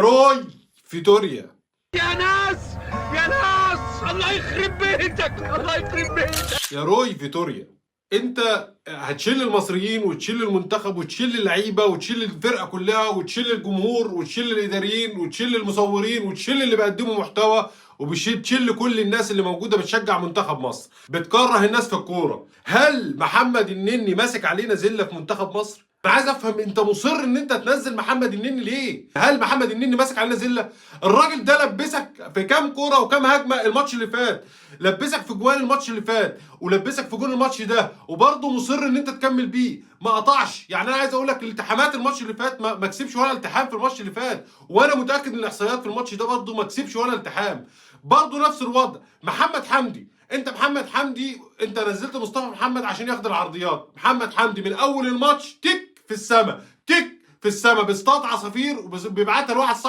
روي فيتوريا. يا ناس يا ناس، الله يخرب بيتك، الله يخرب بيتك. يا روي فيتوريا، انت هتشيل المصريين وتشيل المنتخب وتشيل اللعيبة وتشيل الفرقة كلها وتشيل الجمهور وتشيل الاداريين وتشيل المصورين وتشيل اللي بيقدموا محتوى وبتشيل كل الناس اللي موجودة بتشجع منتخب مصر، بتكره الناس في الكورة. هل محمد النني ماسك علينا زلة في منتخب مصر؟ انا عايز افهم، انت مصر ان انت تنزل محمد النني ليه؟ هل محمد النني ماسك علينا زلة؟ الراجل ده لبسك في كام كورة وكام هجمة الماتش اللي فات، لبسك في جوان الماتش اللي فات ولبسك في جون الماتش ده، وبرضه مصر ان انت تكمل بيه، ما قطعش. يعني انا عايز اقول لك الالتحامات الماتش اللي فات ما كسبش ولا التحام في الماتش اللي فات، وانا متاكد ان الاحصائيات في الماتش ده برضه ما كسبش ولا التحام. برضه نفس الوضع محمد حمدي. انت محمد حمدي انت نزلت مصطفى محمد عشان ياخد العرضيات، محمد حمدي من اول الماتش تك في السما، تك في السما، بيصطاد عصافير وبيبعتها لواحد صاحبه.